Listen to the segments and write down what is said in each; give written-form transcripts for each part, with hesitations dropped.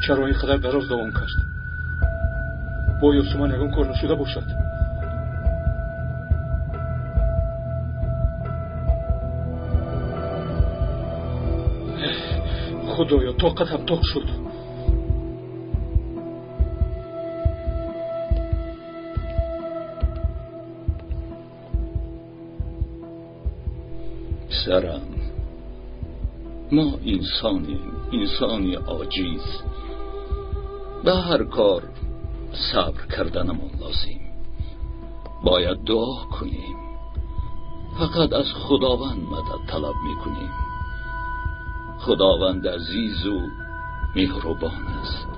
Чаро ин қадар дароз давом кард? Бо Ёсуман ягон кор нашуда бошад? Худоё, тоқатам тоқ шуд. پسرم، ما انسانیم، انسانی عاجز. به هر کار صبر کردنمان لازم. باید دعا کنیم. فقط از خداوند مدد طلب میکنیم. خداوند عزیز و مهربان است.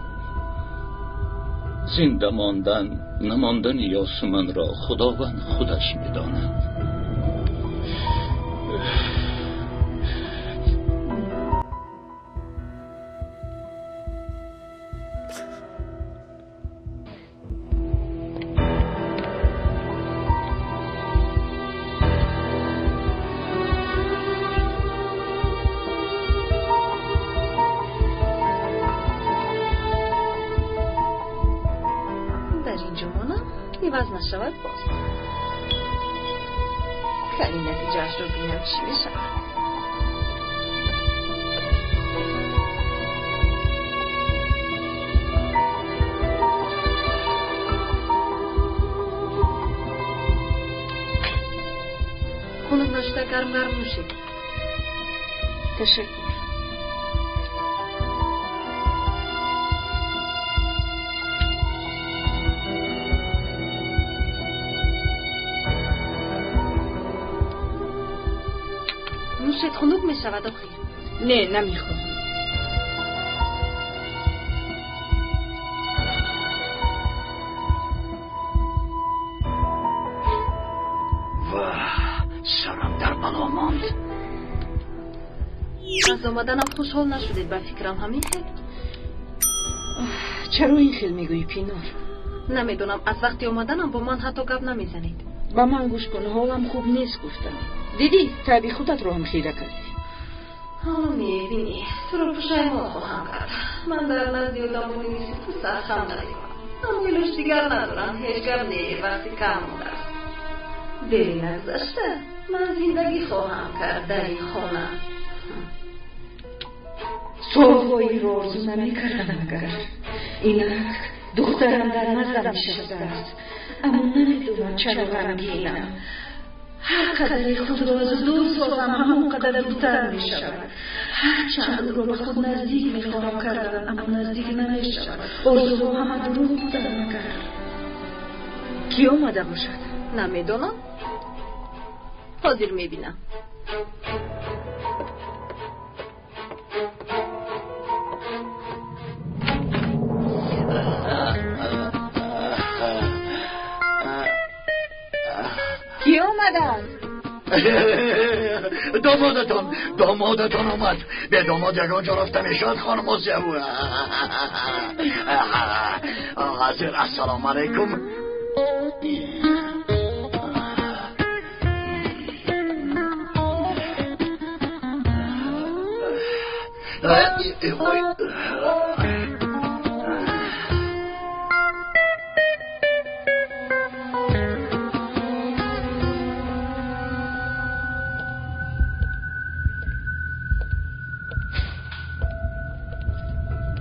زنده ماندن نماندن یاسمن را خداوند خودش میداند. نشود باز خیلی نتیجهش رو بینم چی میشود. خنک نشده گرم گرم نوشید. تشکر. نوشت خنک می شود آخی. نه، نمیخوام. واه، سرم در بلا ماند. از آمدنم خوشحال نشدید به فکرم همین خیل. چرا این خیل میگویی پینار؟ نمیدونم، از وقتی آمدنم با من حتی گپ نمیزنید. با من گوش کن، حالم خوب نیست گفتم. دیدی طبی خودت رو هم خیره کردی. حالا میبینی تو رو پشیمان خواهم کرد. من در نزدی آدمانی مثل تو سرخم نمیکنم. اما ایلوش دیگر ندارم، هیچ گپ نه، وقتی کم مونده است. دلی نگذشته من زندگی خواهم کرد در این خانه. سالهایی رو آرزو نمیکردم اگر اینک دخترم در نزدم نشسته است، اما نمیدونم چرا غمگینم. هر قدر خود را از دور سازم همون قدر دورتر می شود. هر چند او را به خود نزدیک می خواهم کردن اما نزدیک نمی شود. آرزوها همه دروغ بودن مگر. کی آمده باشد؟ نمیدانم، حاضر می بینم. کی آمدن؟ دامادتان آمد. به داماد یگان جا رفته میشد خانم آسیه. حاضر. السلام علیکم.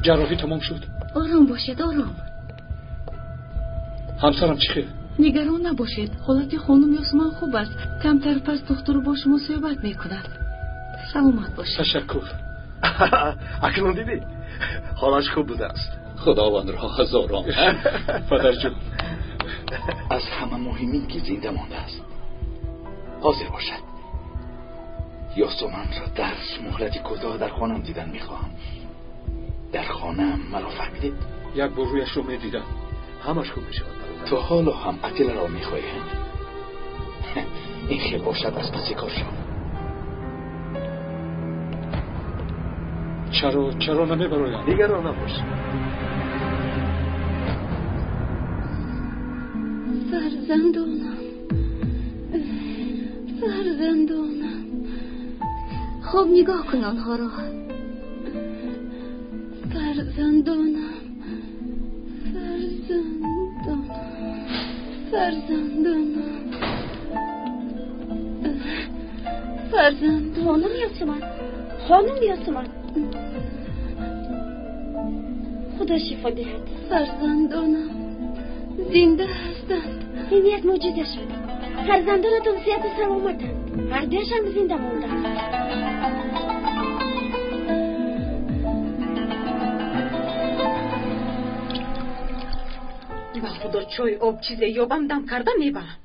جراحی تمام شد. آرام باشید، آرام. همسرم چی خیر؟ نگران نباشید، حالت خانم یاسمن خوب است. کمتر پس دکتر با شما صحبت میکند. سلامت باشید. تشکر. اکنون دیدی حالش خوب بوده است. خداوند را هزاران پدر جون. از همه مهمی که زنده مانده است. حاضر باشد. یاسمن را در مهلت کوتاه در خانم دیدن میخواهم. در خانم مرا فهمیدید؟ یک بار رویش رو میدیدم. همش خوب میشود. تا حالا هم عتیله را میخواهند. این خیل باشد از پس کار شد. چرا نمیبرایم؟ نگران نباش. فرزندانم، فرزندانم، خوب نگاه کن آنها را. Фарзандонам, фарзандонам, фарзандонам, фарзандонам. Хонум Ёсуман, хонум Ёсуман, Худо шифо диҳад. Фарзандонам зинда ҳастанд. Ин як мӯъҷиза шуд. Фарзандонатон сиҳату саломатанд. Ҳардуяшон зинда монданд. Ба Худо чой об чизе ёбам дам карда мебарам.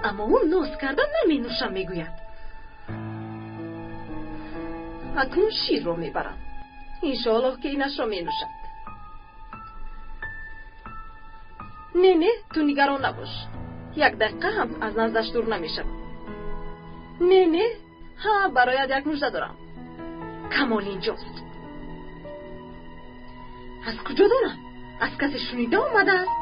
Аммо ӯ ноз карда наменӯшам мегӯяд. Акнун ширро мебарам. Иншоаллоҳ ки инашро менӯшад. Не, не, ту нигарон набош. Як дақиқа ҳам аз наздаш дур намешавам. Не, не, ҳа, барояд як мужда дорам. Камол инҷост. Аз куҷо донам? Аз касе шунида омадааст.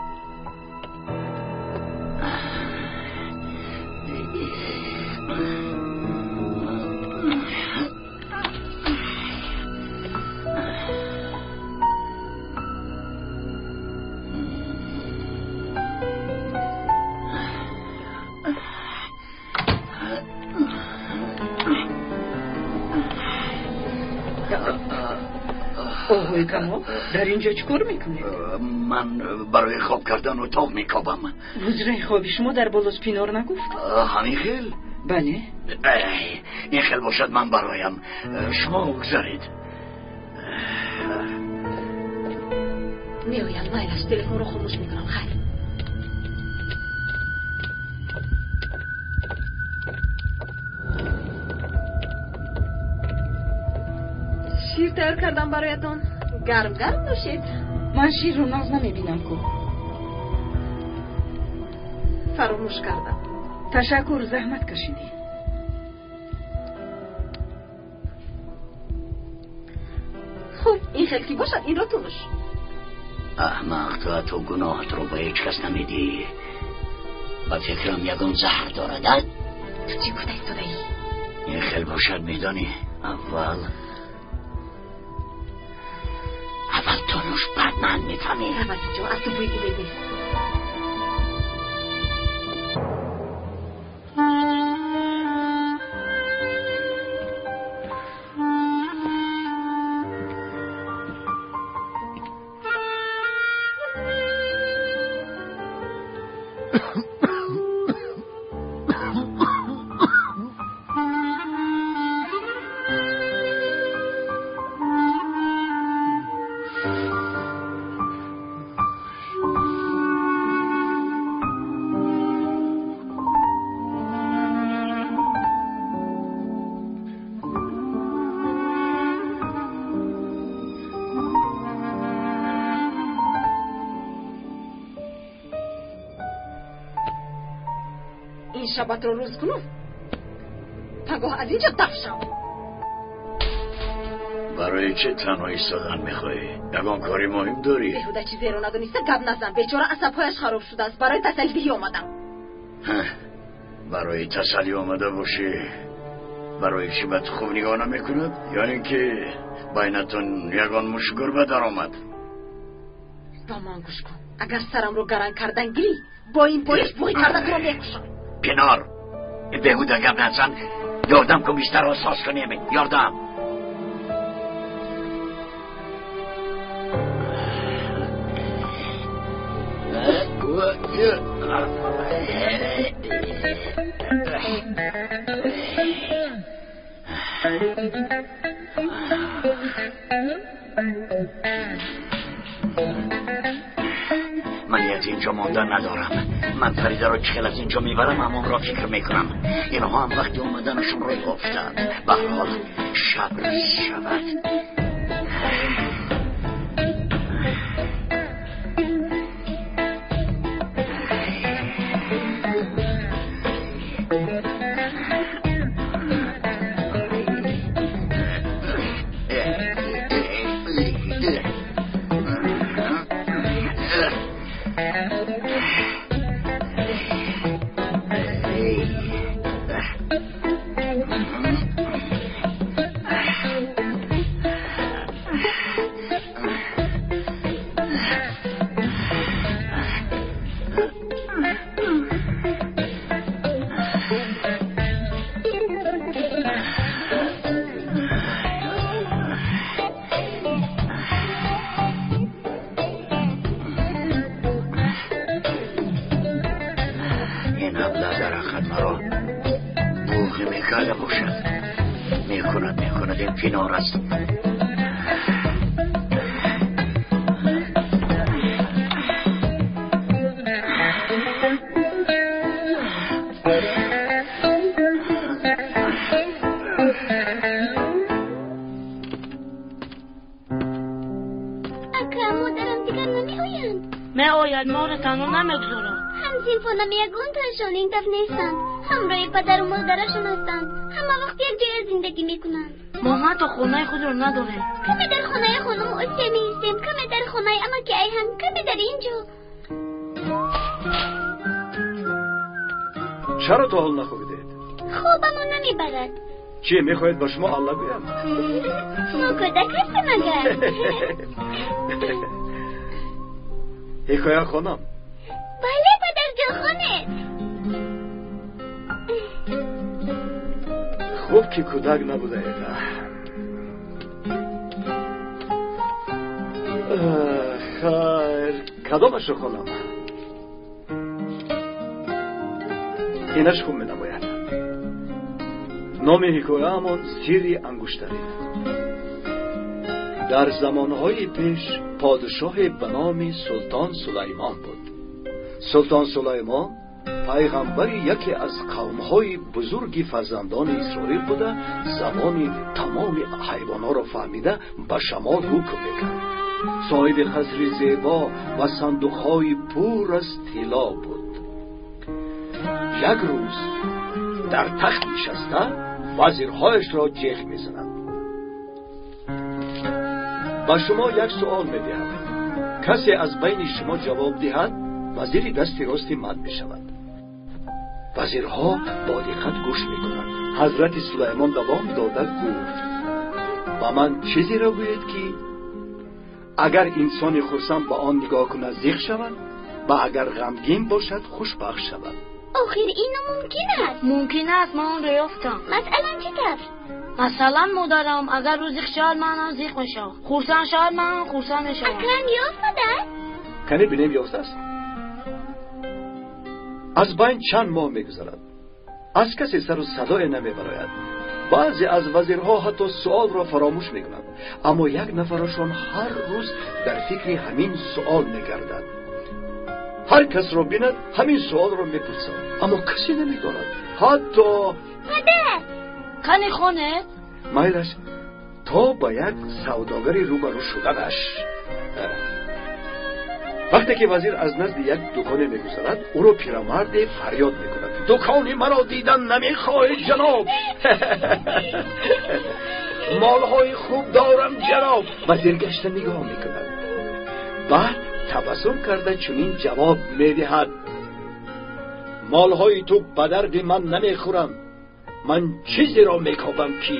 Оғои Камол, дар инҷо чӣ кор мекунед? Ман барои хоб кардан утоқ мекобам. Ҳуҷраи хоби шумо дар болост, Пинор нагуфт? Ҳамин хел? Бале. Ин хел бошад, ман бароям. Шумо гузаред. Меояд, майлаш, телефонро хомӯш мекунам. Хайр. Шир тайёр кардам бароятон. Гарм гарм нӯшед. Ман ширро нағз намебинам ку. Фаромӯш кардам. Ташаккур, заҳмат кашидӣ. Хуб, ин хел ки бошад, инро ту нӯш. Аҳмақ, ту ҳатто гуноҳатро ба ҳеҷ кас намедиҳӣ. Ба фикрам ягон заҳр дорад, а? Ту чӣ гуфта истодаӣ? Ин хел бошад, медонӣ, аввал ту нӯш, баъд ман, мефаҳмӣ? Рав аз инҷо, аз ту бӯи умед нест. Ин шабатро рӯз кунам, пагоҳ аз инҷо даф шав. Барои чӣ танҳо истодан мехоҳӣ? Ягон кори муҳим дорӣ? Беҳуда чизеро надониста гап назан. Бечора асабҳояш хароб шудааст. Барои тасаллидиҳӣ омадам. Барои тасаллӣ омада бошӣ, барои чӣ ба ту хуб нигоҳ намекунад? Ё ин ки байнатон ягон мушгурба даромад? Ба ман гӯш кун. Агар сарамро гаранг кардан гирӣ, бо ин болиш буғӣ карда туро мекушам. Пинор, беҳуда гап назан. Ёрдам кун, бистарро соз кунем. Ёрдам. Ман ният инҷо мондан надорам. Ман Фаридаро чӣ хел аз инҷо мебарам, ҳамонро фикр мекунам. Инҳо ҳам вақти омаданашонро ёфтанд. Ба ҳар ҳол шаб рӯз шавад. бошад. Мекунад, мекунад, ин финор аст. Ака, модарам дигар намеоянд. Меояд, моро танҳо намегузорад. Ҳамсинфонам ягонташон ин таф нестанд. Ҳамроҳи падару модарашон ҳастанд. Ҳама вақт як ҷоя зиндагӣ мекунанд. Мо ҳатто хонаи худро надорем. Каме дар хонаи хонум Осия меистем, каме дар хонаи амаки Айҳам, каме дар ин ҷо. Чаро то ҳол нахобидаед? Хобамо намебарад. Чӣ мехоҳед ба шумо алла гӯям? Мо кӯдак ҳастем агар. Ҳикоя хонам. Бале, падарҷон, хонед. Хуб ки кӯдак набудаед. Хайр, кадомашро хонам? Инаш хуб менамояд. Номи ҳикояамон сирри ангуштарин. Дар замонҳои пеш подшоҳе ба номи Султон Сулаймон буд. Султон Сулаймон пайғамбари яке аз қавмҳои бузурги фарзандони Исроил буда, забони тамоми ҳайвонҳоро фаҳмида ба шамол ҳукм мекард. Соҳиби қасри зебо ва сандуқҳои пур аз тилло буд. Як рӯз дар тахт нишаста вазирҳояшро ҷеғ мезанад. Ба шумо як суол медиҳам. Касе аз байни шумо ҷавоб диҳад, вазири дасти рости ман мешавад. Вазирҳо бо диққат гӯш мекунанд. Ҳазрати Сулаймон давом дода гуфт: ба ман чизеро гӯед, ки агар инсони хурсанд ба он нигоҳ кунад зиқ шавад ва агар ғамгин бошад хушбахт шавад. Охир ин номумкин аст. Мумкин аст, ман онро ёфтам. Масалан чӣ тавр? Масалан модарам агар ӯ зиқ шавад, ман ҳам зиқ мешавам. Хурсанд шавад, ман ҳам хурсанд мешавам. Акрам ёфт, падар? Кане бинем ёфтааст. Аз байн чанд моҳ мегузарад. Аз касе сару садое намебарояд. Баъзе аз вазирҳо ҳатто суолро фаромӯш мекунанд, аммо як нафарашон ҳар рӯз дар фикри ҳамин суол мегардад. Ҳар касро бинад ҳамин суолро мепурсад, аммо касе намедонад. Ҳатто падар. Кани хонед? Майлаш то ба як савдогари рӯбарӯ шуданаш. Вақте ки вазир аз назди як дуконе мегузарад, ӯро пирамарде фарёд мекунад: дукони маро дидан намехоҳед, ҷаноб? Молҳои хуб дорам, ҷаноб. Вазир гашта нигоҳ мекунад. Баъд табассум карда чунин ҷавоб медиҳад: молҳои ту ба дарди ман намехӯранд. Ман чизеро мекобам ки.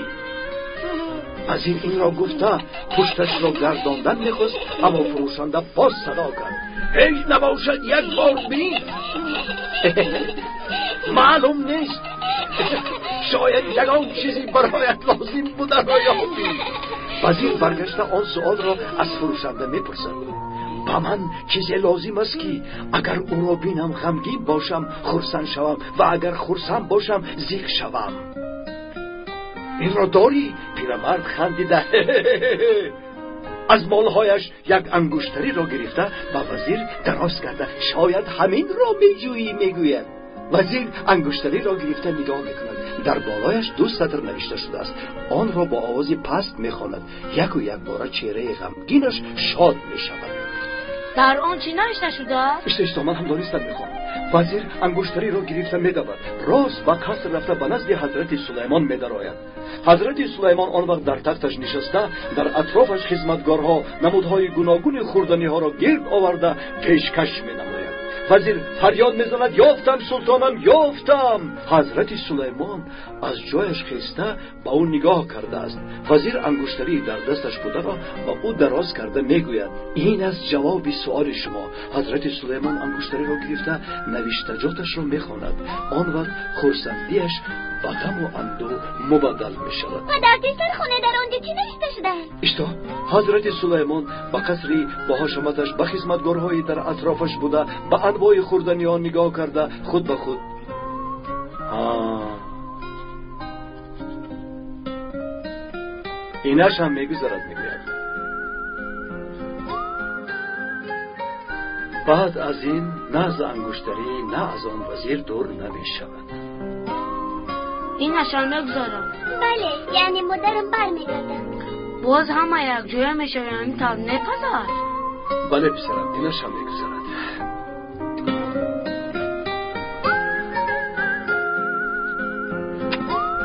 Вазир инро гуфта пушташро гардондан мехост, аммо фурӯшанда боз садо кард: ҳеҷ набошад, як бор бин. Маълум нест, шояд ягон чизе бароят лозим бударо ёбӣ. Вазир баргашта он суолро аз фурӯшанда мепурсад: ба ман чизе лозим аст, ки агар ӯро бинам ғамгин бошам, хурсанд шавам ва агар хурсанд бошам зиқ шавам. Инро дорӣ? Пирамард хандида аз молҳояш як ангуштариро гирифта ба вазир дароз карда: шояд ҳаминро меҷӯӣ, мегӯяд. Вазир ангуштариро гирифта нигоҳ мекунад. Дар болояш 2 сатр навишта шудааст. Онро бо овози паст мехонад. Яку якбора чеҳраи ғамгинаш шод мешавад. Дар он чӣ навишта шудааст? Ишто, ман ҳам донистам мехонам. Вазир ангуштариро гирифта медавад. Рост ба қаср рафта ба назди ҳазрати Сулаймон медарояд. Ҳазрати Сулаймон он вақт дар тахташ нишаста, дар атрофаш хизматгорҳо намудҳои гуногуни хӯрданиҳоро гирд оварда пешкаш менамояд. Вазир фарёд мезанад: ёфтам, султонам, ёфтам! Ҳазрати Сулаймон аз ҷояш хеста ба ӯ нигоҳ кардааст. Вазир ангуштарии дар дасташ бударо ба ӯ дароз карда мегӯяд: ин аст ҷавоби суоли шумо. Ҳазрати Сулаймон ангуштариро гирифта навиштаҷоташро мехонад. Он вақт хурсандиаш ба ғаму андӯҳ мубаддал мешавад. Падар, тезтар хоне, дар он ҷо чӣ навишта шудааст? Ишто, ҳазрати Сулаймон ба қасри бо ҳашаматаш, ба хизматгорҳои дар атрофаш буда, ба анвои хӯрданиҳо нигоҳ карда худ ба худ: Инаш ҳам мегузарад, мегӯяд. Баъд аз ин на аз ангуштарӣ, на аз он вазир дур намешавад. Инаш ҳам мегузарад. Бале, яъне модарам бармегардад. Боз ҳама якҷоя мешавем, ин тавр не, падар? Бале, писарам, инаш ҳам мегузарад.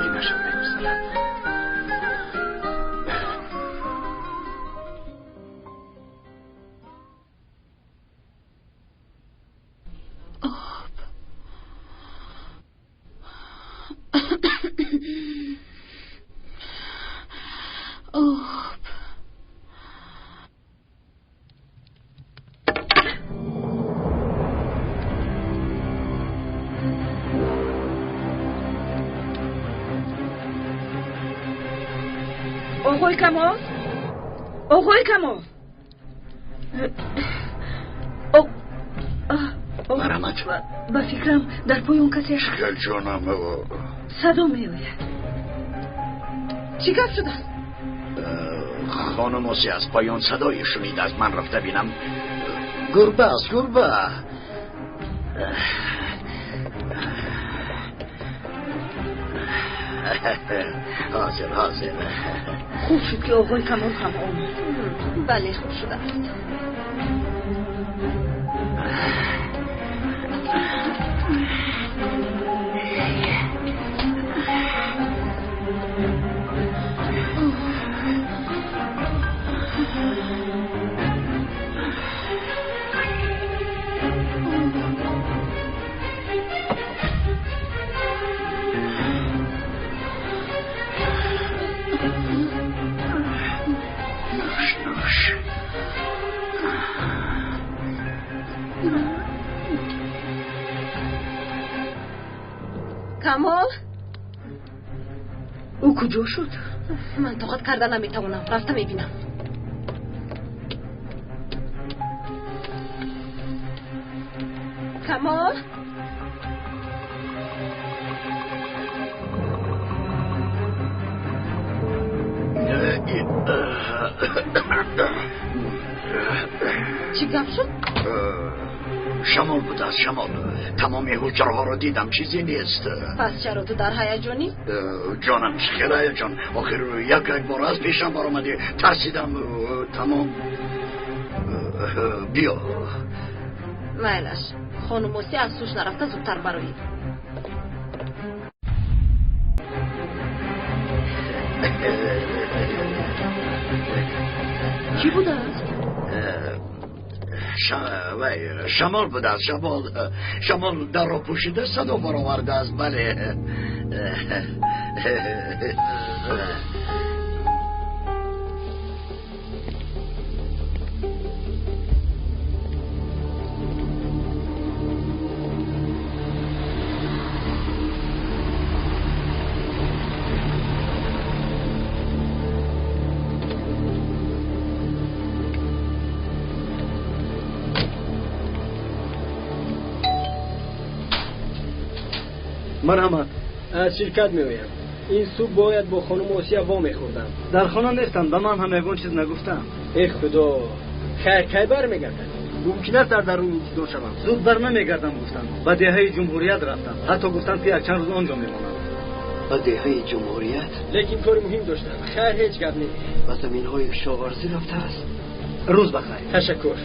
Инаш ҳам мегузарад. Об. Об. Оғои Камол? Оғои Камол? Марҳамат. Ба фикрам дар пои он касе Шикал ҷонам. Садо меояд. Чӣ гап шудааст? Хонум Оси аз поён садое шунидааст. Ман рафта бинам. Гурба аст, гурба. Ҳозир, ҳозир. Хуб шуд, ки оғои Камол ҳам омад. Бале, хуб шудааст. Нӯш, нӯш. Камол? Ӯ куҷо шуд? Ман тоқат карда наметавонам. Рафта мебинам. Камол? Чӣ гап шуд? Шамол будааст, шамол. Тамоми ҳуҷраҳоро дидам, чизе нест. Пас чаро ту дар ҳаяҷонӣ? Ҷонам, чӣ хел ҳаяҷон? Охир як як бор аз пешам баромадӣ, тарсидам. Тамом. Биё. Майлаш, хонум Оси аз ҳуш нарафта зудтар бароӣ. Чӣ будааст? Шамол будааст, шамол. Шамол дарро пӯшида садо баровардааст, бале. Марҳамат. Аз ширкат меоям. Ин субҳ бояд бо хонум Осия вомехӯрдам. Дар хона нестанд, ба ман ҳам ягон чиз нагуфтанд. Э худо, хайр, кай бармегардад? Мумкин аст дар дарун интизор шавам. Зуд бар намегардам, гуфтанд. Ба деҳаи ҷумҳурият рафтанд. Ҳатто гуфтанд, ки якчанд рӯз он ҷо мемонанд. Ба деҳаи ҷумҳурият? Лекин кори муҳим доштам. Хайр, ҳеҷ гап не. Ба заминҳои кишоварзӣ рафтааст. Рӯз бахайр. Ташаккур.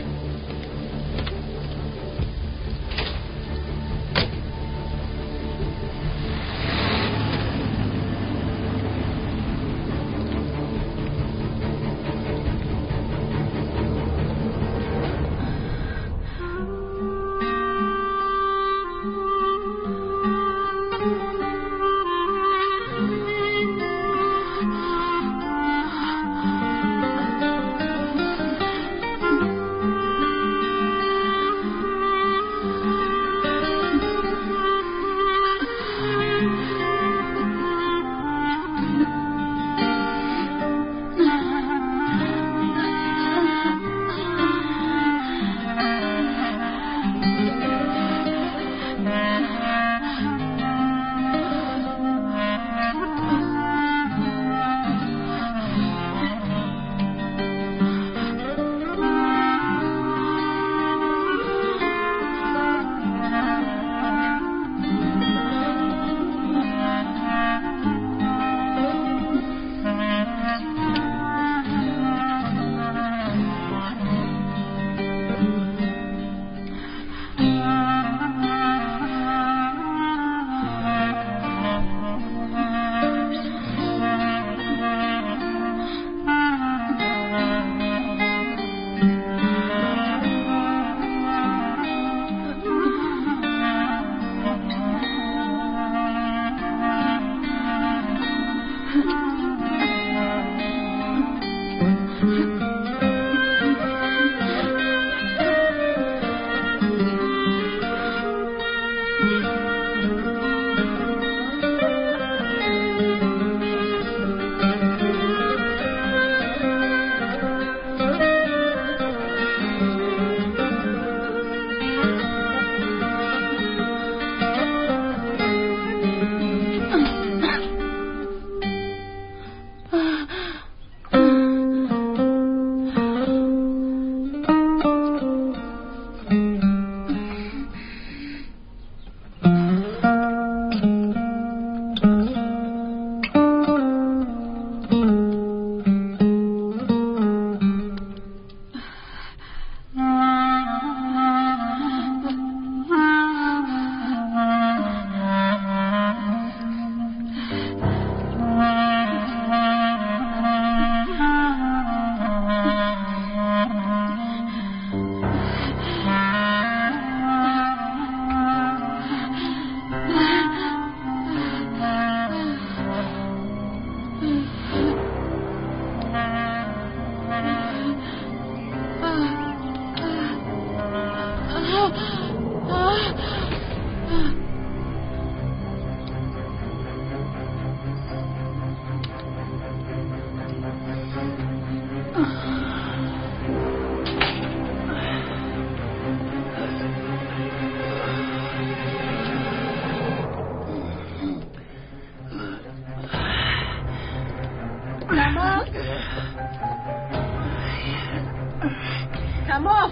Камол!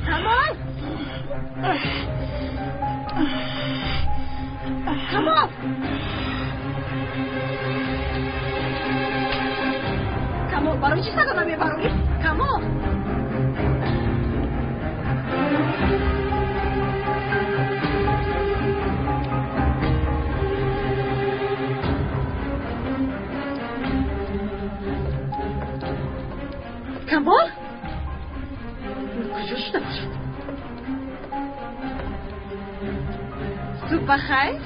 Камол! Камол! Камол, барои чӣ садо намебарорӣ? Камол! Камол? Куҷо шуда бошад? Субҳ бахайр.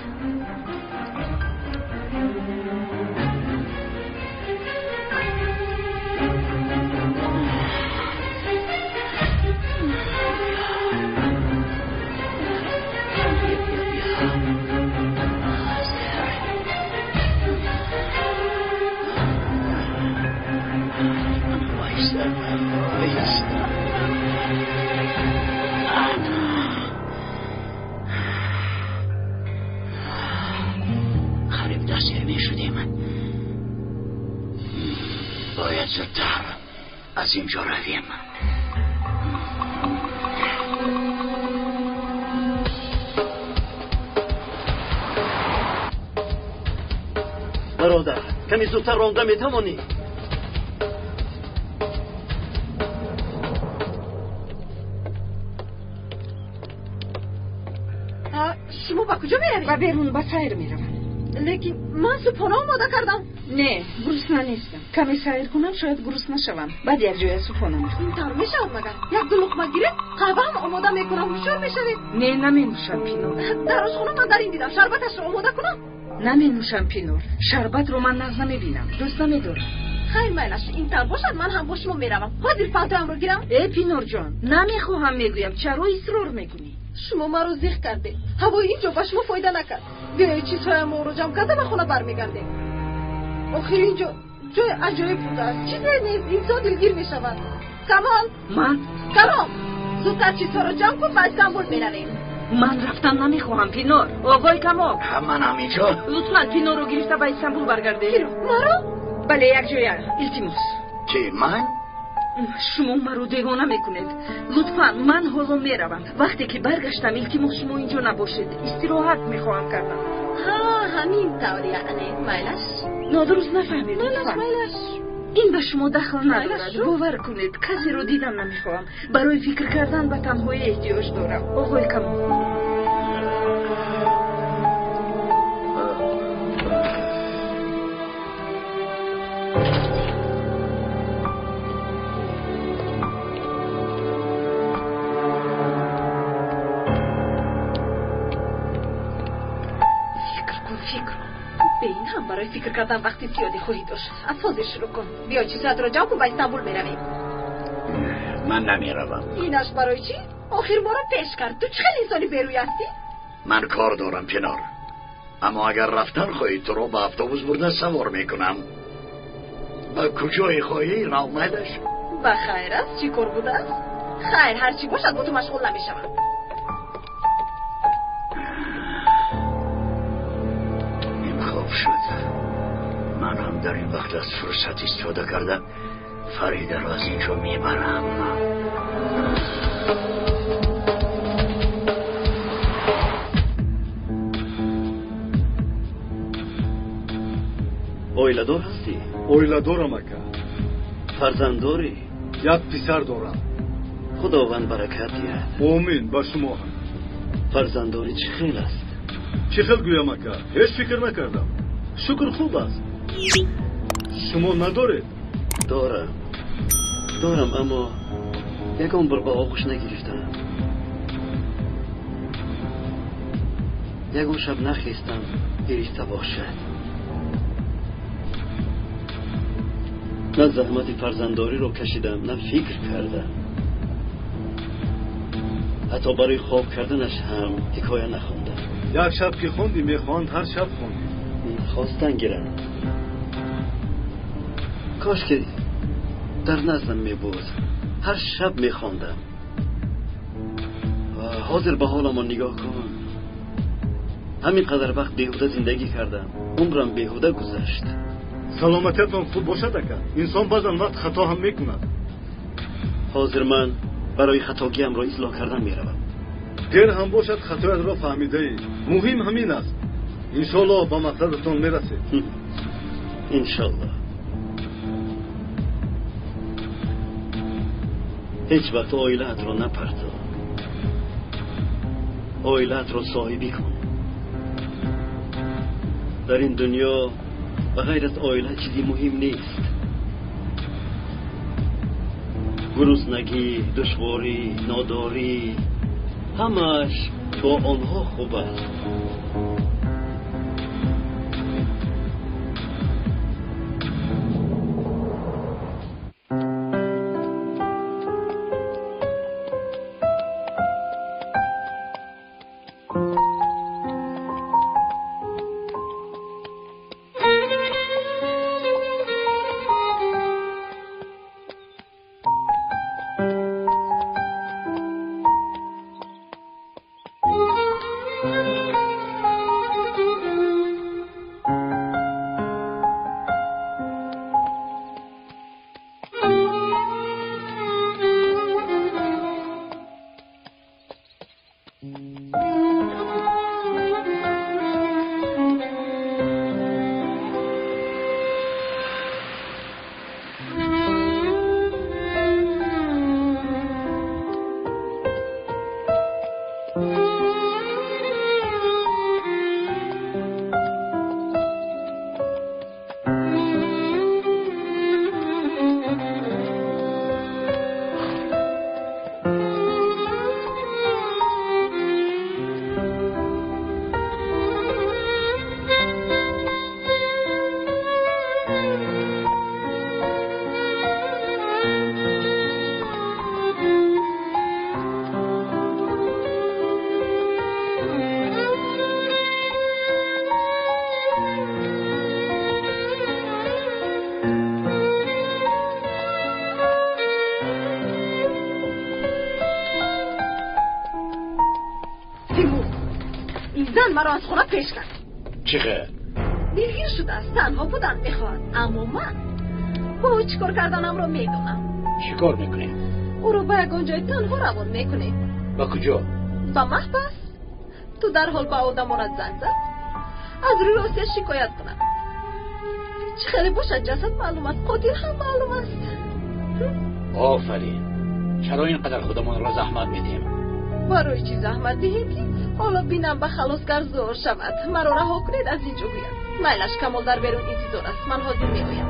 Қариб дастгир мешудем. Бояд зудтар аз ин ҷо равем. Бародар, каме зудтар ронда метавонӣ? Шумо ба куҷо меравед? Ба берун ба сайр меравам. Лекин ман субҳона омода кардам. Не, гурусна нестам. Каме сайр кунам, шояд гурусна шавам. Баъд якҷоя субҳона мехӯрам. Ин тавр мешавад магар? Як-ду луқма гиред, қаҳваам омода мекунам, ҳушёр мешавед. Не, наменӯшам, Пинор. Дар ошхона ман дар ин дидам, шарбаташро омода кунам? Наменӯшам, Пинор. Шарбатро ман нағз намебинам, дӯст намедорам. Хайр, майлаш, ин тавр бошад, ман ҳам бо шумо меравам. Ҳозир палтоямро гирам. Э, Пинорҷон, намехоҳам мегӯям, чаро исрор мекунӣ? Шумо маро зиқ кардед. Ҳавои ин ҷо ба шумо фоида накард. Биёед чизҳоямонро ҷамъ карда ба хона бармегардем. Охир ин ҷо ҷои аҷоиб будааст. Чизе нест, инсон дилгир мешавад. Камол! Ман? Камол! Зудтар чизҳоро ҷамъ кун, ба Истанбул меравем. Ман рафтан намехоҳам, Пинор. Оғои Камол. Ман ҳам инҷо. Лутфан Пинорро гирифта ба Истанбул баргардед. Киро? Маро? Бале, якҷоя. Илтимос. Ки ман? Шумо маро девона мекунед. Лутфан, ман ҳоло меравам. Вақте ки баргаштам, илтимос шумо инҷо набошед. Истироҳат мехоҳам кардам. Ҳа, ҳамин тавр яъне. Майлаш? Нодуруст нафаҳмед. Майлаш, майлаш. Ин ба шумо дахл надорад. Бовар кунед, касеро дидан намехоҳам. Барои фикр кардан ба танҳоӣ эҳтиёҷ дорам. Оғои Камол. Фикр кун, фикр кун. Ба ин ҳам барои фикр кардан вақти зиёде хоҳӣ дошт. Аз ҳозир шурӯъ кун. Биё чизҳоятро ҷамъ кун, ба Истанбул меравем. Ман намеравам. Инаш барои чӣ? Охир моро пеш кард. Ту чӣ хел инсони берӯй ҳастӣ? Ман кор дорам, Чинор. Аммо агар рафтан хоҳӣ, туро ба автобус бурда савор мекунам. Ба куҷое хоҳӣ, рав, майлаш. Ба хайр аст, чӣ кор будааст? Хайр, ҳар чӣ бошад, бо ту машғул намешавам. Ин хуб шуд. Ман ҳам дар ин вақт аз фурсат истифода карда Фаридаро аз инҷо мебарам. Оиладор ҳастӣ? Оиладорам, ака. Фарзанд дорӣ? Як писар дорам. Худованд баракат диҳад. Омин, ба шумо ҳам. Фарзанддорӣ чӣ хел аст? Чӣ хел гӯям, ака? Ҳеҷ фикр накардам. Шукр, хуб аст. Шумо надоред? Дорам. Дорам, аммо ягон бор ба оғӯш нагирифтам. Ягон шаб нахестам гирифта бошад. На заҳмати фарзанддориро кашидам, на фикр кардам. Ҳатто барои хоб карданаш ҳам ҳикоя нахондам. Як шаб ки хондӣ, мехоҳанд ҳар шаб хонӣ. Хостан гирам. Кош ки дар наздам мебуд, ҳар шаб мехондам. Ҳозир ба ҳоламон нигоҳ кун. Ҳамин қадар вақт беҳуда зиндагӣ кардам. Умрам беҳуда гузашт. Саломатиятон хуб бошад, ака. Инсон баъзан вақт хато ҳам мекунад. Ҳозир ман барои хатогиамро ислоҳ кардан меравам. Дер ҳам бошад, хатоятро фаҳмидаӣ. Муҳим ҳамин аст. Иншоаллоҳ ба мақсадатон мерасед. Иншоаллоҳ. Ҳеҷ вақт оилаатро напарто. Оилаатро соҳибӣ кун. Дар ин дунё ба ғайр аз оила чизи муҳим нест. Гуруснагӣ, душворӣ, нодорӣ ҳамааш бо онҳо хуб аст. Зан маро аз хона пеш кард. Чӣ хел? Дилгир шудааст, танҳо будан мехоҳад. Аммо ман бо ӯ чӣ кор карданамро медонам. Чӣ кор мекунӣ? Ӯро ба ягон ҷои танҳо равон мекунем. Ба куҷо? Ба маҳбас. Ту дарҳол ба одамонат занг зад, аз рӯи Осия шикоят кунад. Чӣ хеле бошад, ҷасад маълум аст, қотил ҳам маълум аст. Офарин. Чаро ин қадар худамонро заҳмат медиҳем? Барои чӣ заҳмат диҳем ки ҳоло бинам ба халосгар зор шавад. Маро раҳо кунед, аз инҷо гӯям. Майлаш, Камол дар берун интизор аст. Ман ҳозир меоям.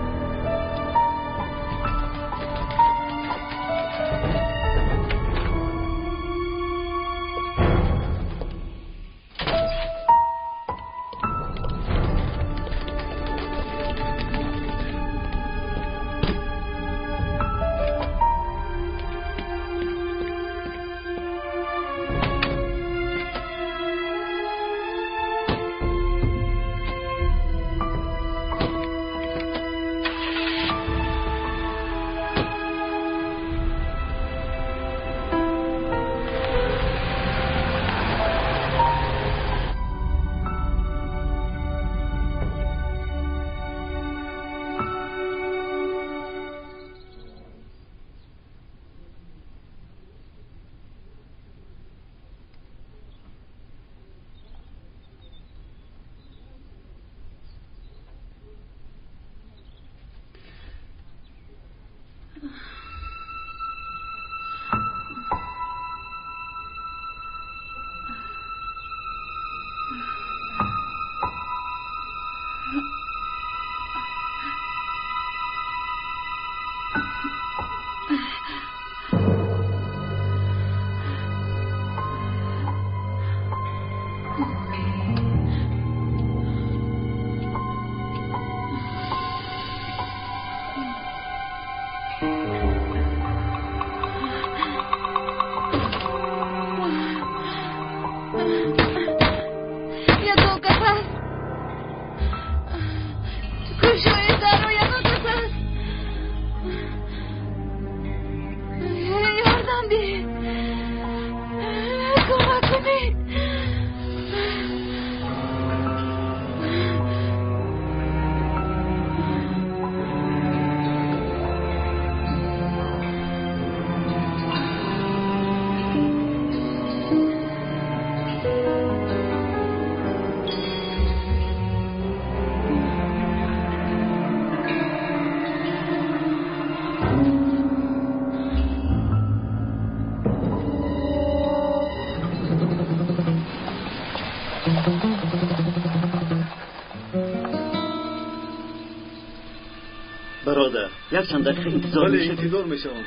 Бародар, як чанд дақиқа интизор мешавам. Интизор мешавам.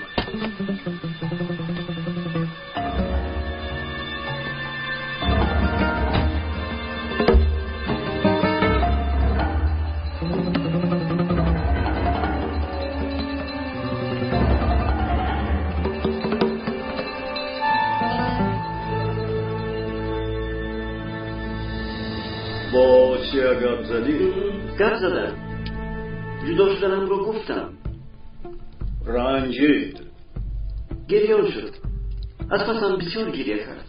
Бо Осия гап задӣ? Гап задам. Ҷудо шуданамро гуфтам. Ранҷид. Гирён шуд. Аз пасам бисёр гиря кард.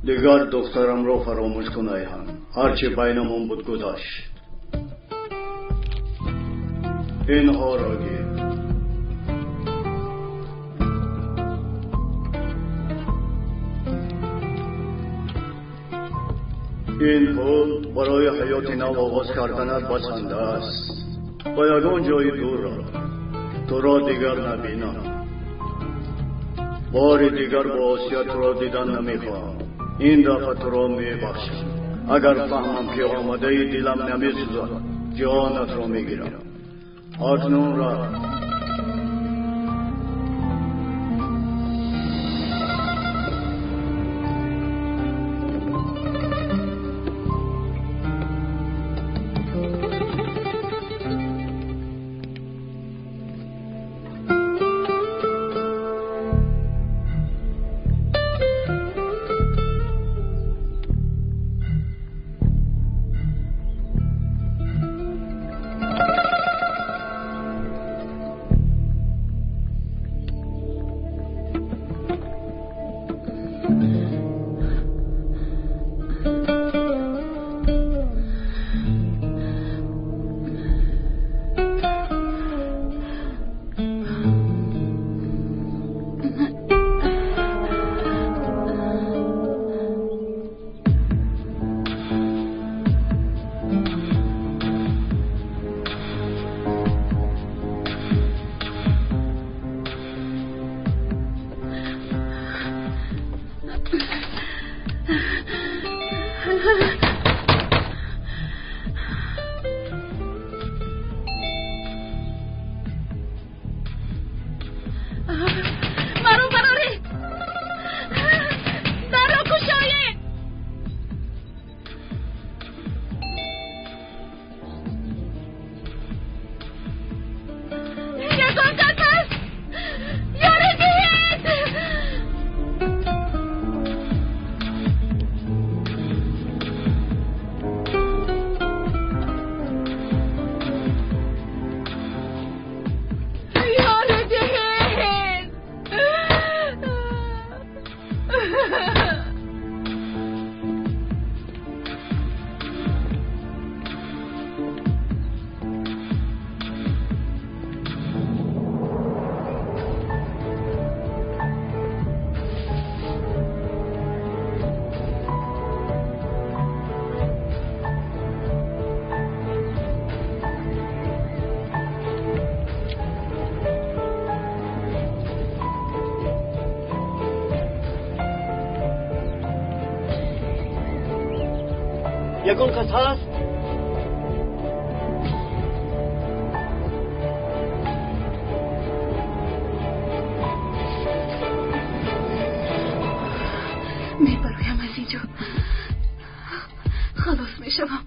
Дигар духтарамро фаромӯш кун, Айҳан. Ҳарчи байнамон буд гузашт. Инҳоро гир. Ин пул барои ҳаёти нав оғоз карданат басанда аст. Ба ягон ҷои дур ро. Туро дигар набинам. Бори дигар бо Осия туро дидан намехоҳам. Ин дафъа туро мебахшам. Агар фаҳмам ки омадаи дилам намесӯзад, ҷонатро мегирам. Акнун рафт. Ягон кас ҳаст? Мебароям аз инҷо. Халос мешавам.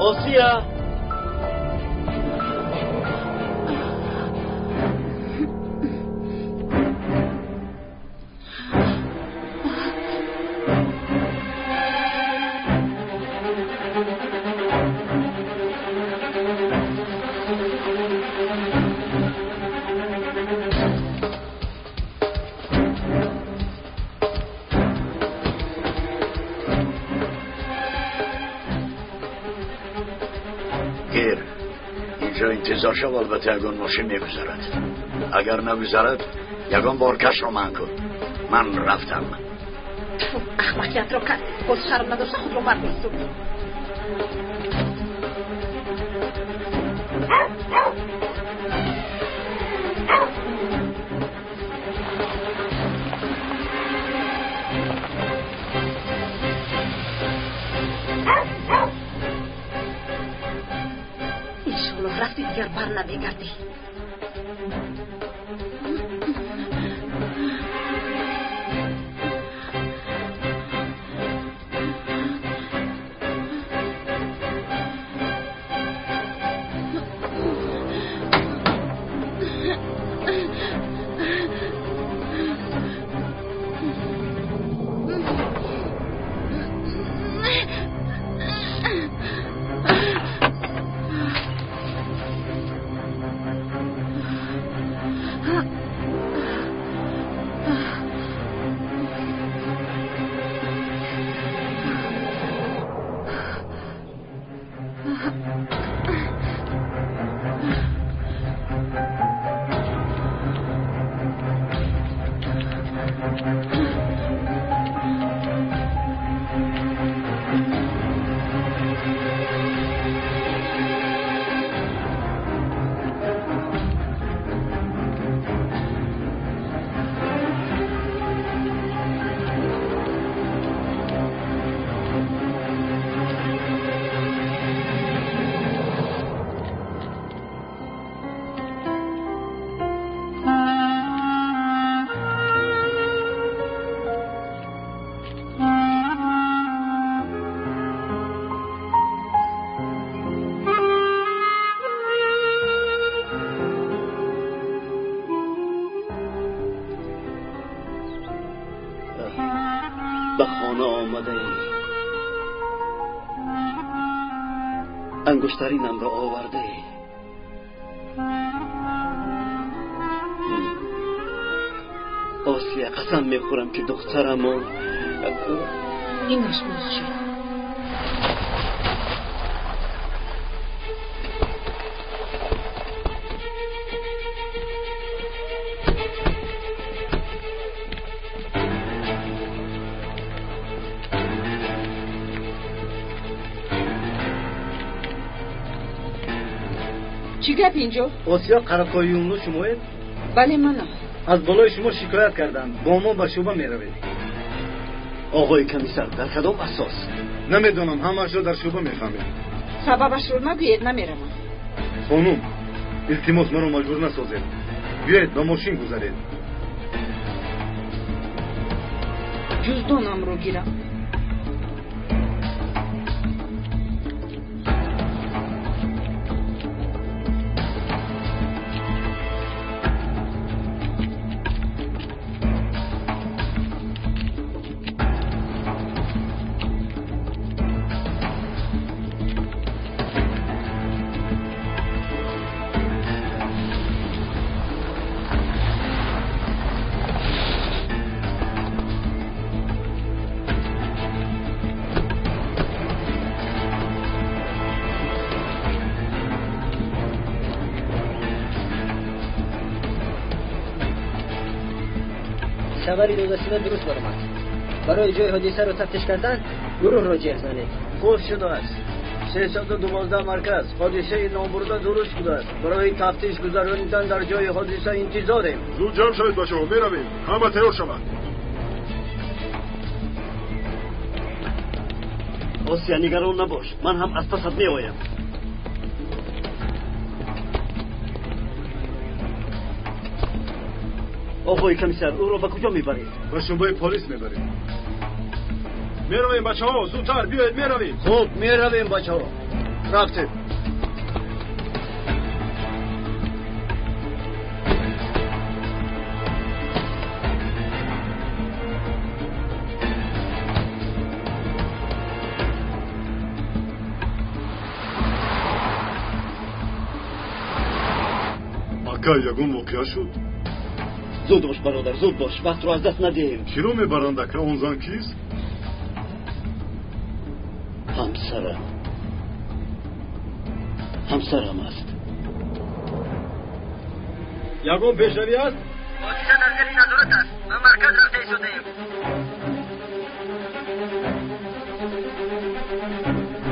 Осия! Интизор шав, албатта ягон мошин мегузарад. Агар нагузарад, ягон боркашро ман кун. Ман рафтам. Аҳмақиятро кард. Боз шарм надошта худро мард месӯд. Рафти дигар бар намегардӣ. Ба хона омадаӣ, ангуштаринамро овардаӣ. Осия, қасам мехӯрам ки духтарамон. Инаш боз чӣ? Чӣ гап инҷо? Осиё Қарақоюнлу шумоед? Бале, манам. Аз болои шумо шикоят карданд. Бо мо ба шӯъба меравед. Оғои комиссар, дар кадом асос? Намедонам, ҳамаашро дар шӯъба мефаҳмед. Сабабашро нагӯед, намеравам. Хонум, илтимос маро маҷбур насозед. Биёед ба мошин гузаред. Ҷуздонамро гирам. Хабари додашуда дуруст баромад. Барои ҷои ҳодисаро тафтиш кардан гурӯҳро ҷеғ занед. Хуб шудааст. 312 марказ ҳодисаи номбурда дуруст будааст. Барои тафтиш гузаронидан дар ҷои ҳодиса интизорем. Зуд ҷамъ шавед бачаҳо, меравем. Ҳама тайёр шаванд. Осия, нигарон набош. Ман ҳам аз пасат меоям. Оғои комиссар, ӯро ба куҷо мебаред? Ба шӯъбаи полис мебарем. Меравем бачаҳо, зудтар биёед, меравем. Хуб, меравем бачаҳо. Рафтем. Ака, ягон воқеа шуд? Зуд бош бародар, зуд бош, вақтро аз даст надиҳем. Киро мебаранд ака? Он зан кист? Ҳамсарам. Ҳамсарам аст. Ягон пешравӣ аст? Ҳодиса дар зери назорат аст. Ба марказ рафта истодаем.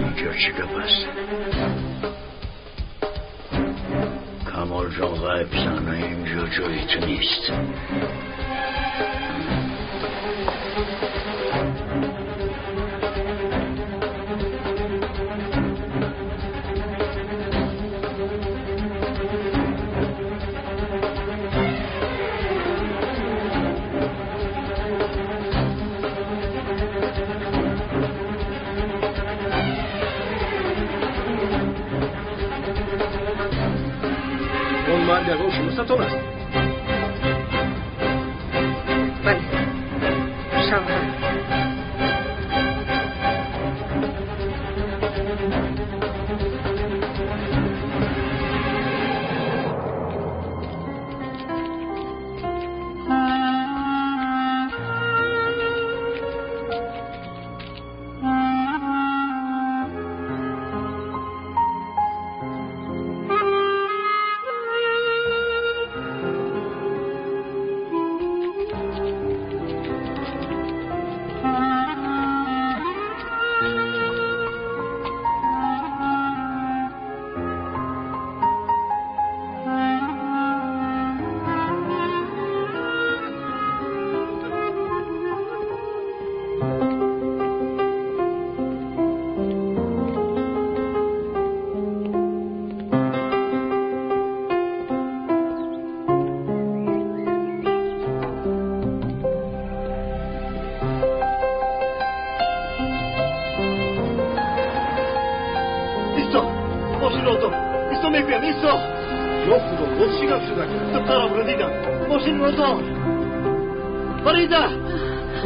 Инҷо чӣ гап аст? Камолҷон ғайб зана, инҷо ҷои ту нест. Мард ягон шиносатон аст? Бале, шавҳар.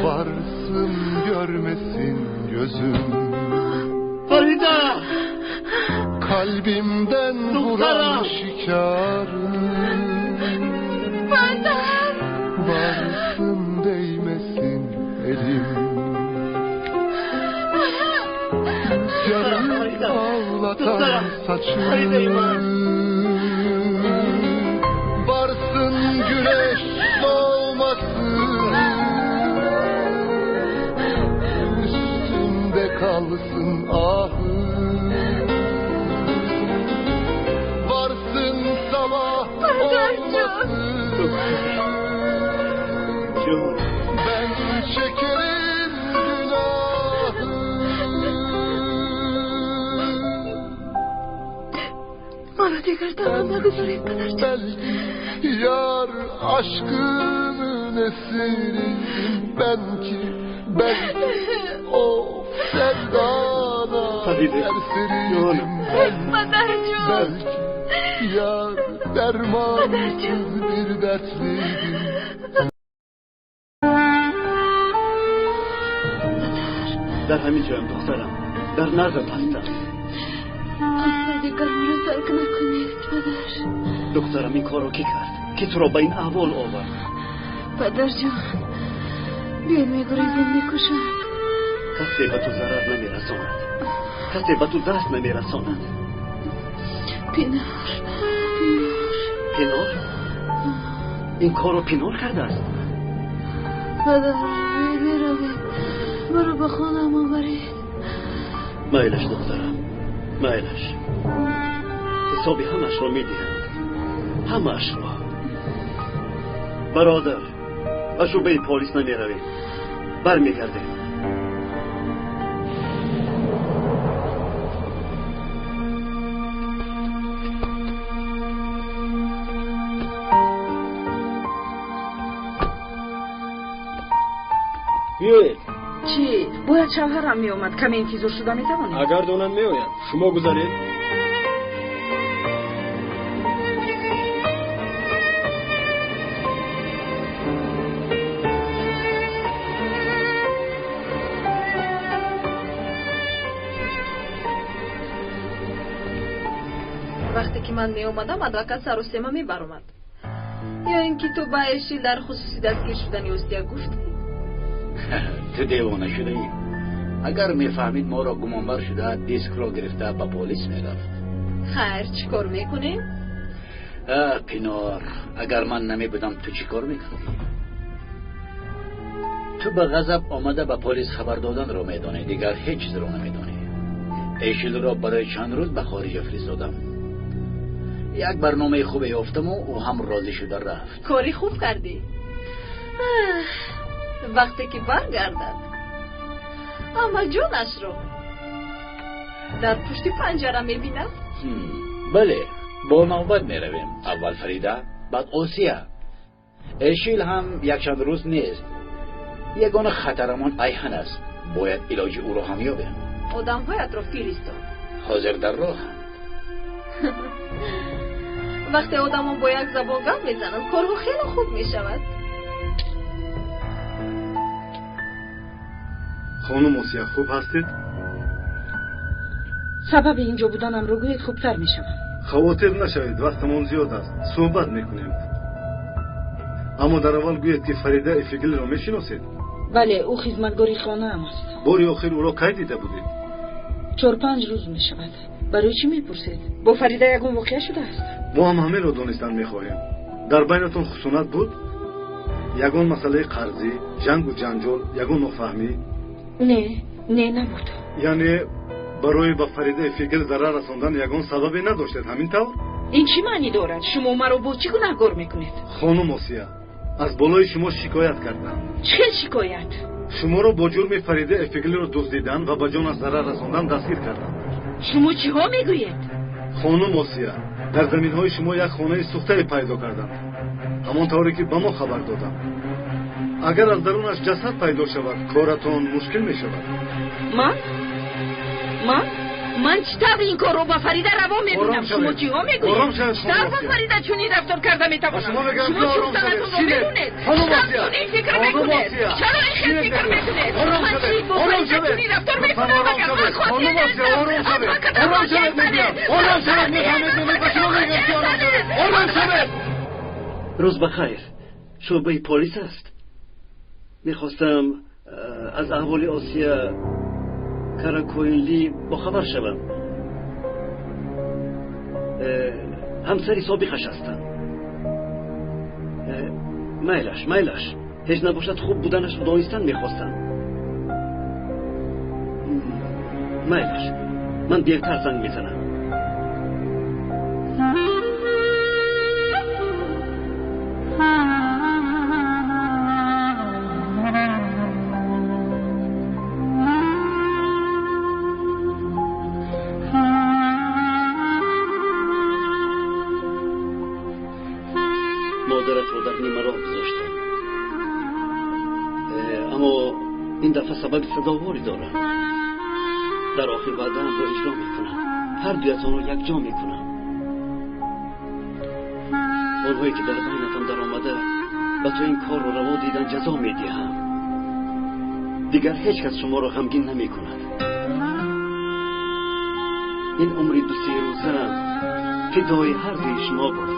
Varsın görmesin gözüm. Farida! Kalbimden vuran şikarım. Padar! Varsın değmesin elim. Rüzgarı ağlatan saçım. Varsın güneş doğmasın. Üstümde kalsın ahım. Varsın sabah olmasın. Ben çekerim günahı. Bana tekrar tamamladı naguzorib падарҷон. Belki yar aşkının esiriyim ben ki, belki o sevdana serseriyim ben, belki yar dermansız bir dertliydim. Дар ҳамин ҷоям духтарам, дар наздат ҳастам. Асла дигар маро тарк накунед, падар. Духтарам, ин корро кӣ кард? Ки туро ба ин аҳвол овард? Падарҷон, биё мегурезем, мекушанд. Касе ба ту зарар намерасонад, касе ба ту даст намерасонад. Пинор, Пинор. Пинор? Ин корро Пинор кардааст? Падар, биравед, маро ба хонаам оваред. Майлаш, духтарам, майлаш. Ҳисоби ҳамаашро медиҳанд, ҳамаашро. Бародар, ба шӯъбаи полис намеравем, бармегардем. Биёед. Чӣ? Бояд шавҳарам меомад. Каме интизор шуда метавонед? Агар донам меояд. Шумо гузаред. Вақте ки ман меомадам, адвокат сарусема мебаромад. Ё ин ки ту ба Эшил дар хусуси дастгир шудани Остия гуфтӣ? Ту девона шудаӣ. Агар мефаҳмид моро гумонбар шуда, дискро гирифта ба полис мерафт. Хайр, чӣ кор мекунем? Пинор, агар ман намебудам ту чӣ кор мекардӣ? Ту ба ғазаб омада ба полис хабар доданро медонӣ, дигар ҳеҷ чизро намедонӣ. Эшилро барои чанд рӯз ба хориҷа фиристодам. Як барномаи хубе ёфтаму ӯ ҳам розӣ шуда рафт. Кори хуб кардӣ. Вақте ки баргардад, амма ҷонашро дар пушти панҷара мебинад. Бале, бо навбат меравем. Аввал Фарида, баъд Осия. Эшил ҳам якчанд рӯз нест. Ягона хатарамон Айҳан аст. Бояд илоҷи ӯро ҳам ёбем. Одамҳоятро фиристод. Ҳозир дар роҳанд. Вақте одамон бо як забон гап мезананд, корҳо хеле хуб мешавад. Хонум Осия, хуб ҳастед? Сабаби инҷо буданамро гӯед, хубтар мешавам. Хавотир нашавед, вақтамон зиёд аст, суҳбат мекунем. Аммо дар аввал гӯед, ки Фарида Эфигилро мешиносед? Бале, ӯ хизматгори хонаам аст. Бори охир ӯро кай дида будед? 4-5 рӯз мешавад. Барои чӣ мепурсед? Бо Фарида ягон воқеа шудааст? Мо ҳам ҳаминро донистан мехоҳем. Дар байнатон хусунат буд? Ягон масъалаи қарзӣ, ҷангу ҷанҷол, ягон нофаҳмӣ? Не, не, набуд. Яъне барои ба Фарида Эфигил зарар расондан ягон сабабе надоштед, ҳамин тавр? Ин чӣ маънӣ дорад? Шумо маро бо чӣ гунаҳгор мекунед? Хонум Осия, аз болои шумо шикоят кардам. Чӣ хел шикоят? Шуморо бо ҷурми Фарида Эфигилро дуздидан ва ба ҷонаш зарар расондан дастгир кардам. Шумо чиҳо мегӯед? Хонум Осия, дар заминҳои шумо як хонаи сӯхтае пайдо кардам, ҳамон тавре ки ба мо хабар додам. Агар аз дарунаш ҷасад пайдо шавад, коратон мушкил мешавад. Ман? Ман? Ман чӣ тавр ин корро ба Фарида раво мебинам? Шумо чиҳо мегӯед? Чӣ тавр ба Фарида чунин рафтор карда метавонам? Шумо чӯфтанатонро медонед? Чӣ тавр чунин фикр мекунед? Чаро ин хел фикр мекунед? Ман чӣ бо Фарида чунин рафтор мекунам, агар ман хотир нестам? Адвокатам ҳоҷият. Рӯз ба хайр. Шӯъбаи полис аст. Мехостам аз аҳволи Осия Каракоинли бохабар шавам. Ҳамсари собиқаш ҳастам. Майлаш, майлаш. Ҳеҷ набошад, хуб буданашро донистан мехостам. Майлаш, ман дертар занг мезанам. Модаратро дар нимароҳ гузоштам, аммо ин дафъа сабаби сазоворӣ дорам. Дар охир ваъдаамро иҷро мекунам, ҳар дуятонро якҷо мекунам. Онҳое ки дар байнатон даромада ба ту ин корро раво дидан, ҷазо медиҳам. Дигар ҳеҷ кас шуморо ғамгин намекунад. Ин умри 2-3 рӯзаам фидои ҳар дуи шумо буд.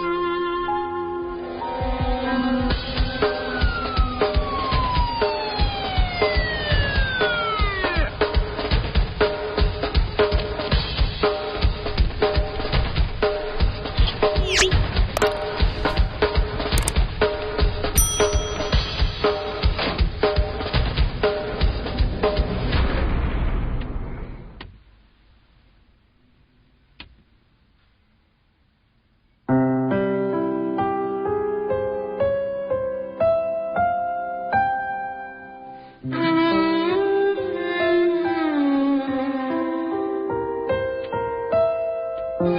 Анам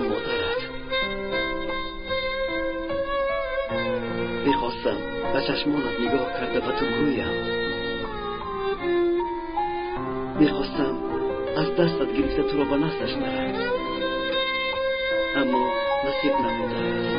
модарат. Мехостам ба чашмонат нигоҳ карда ба ту гӯям. Мехостам аз дастат гирифта туро ба наздаш барам, аммо насиб набудааст.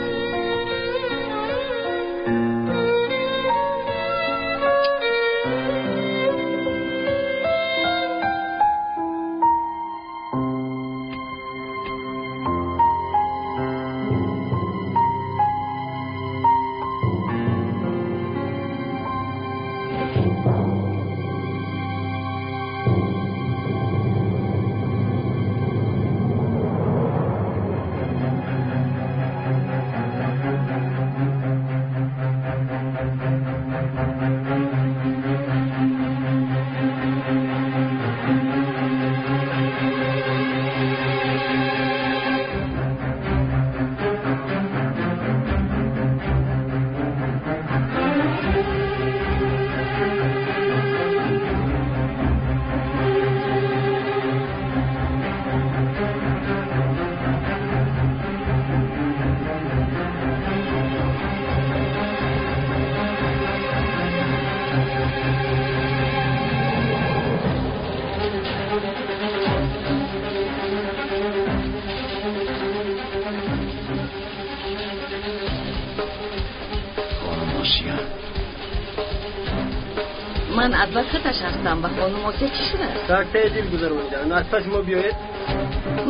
Ман адвокаташ ҳастам. Ба хонум Осия чӣ шудааст? Сактаи дил гузаронидан. Аз паси мо биёед.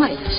Майлаш.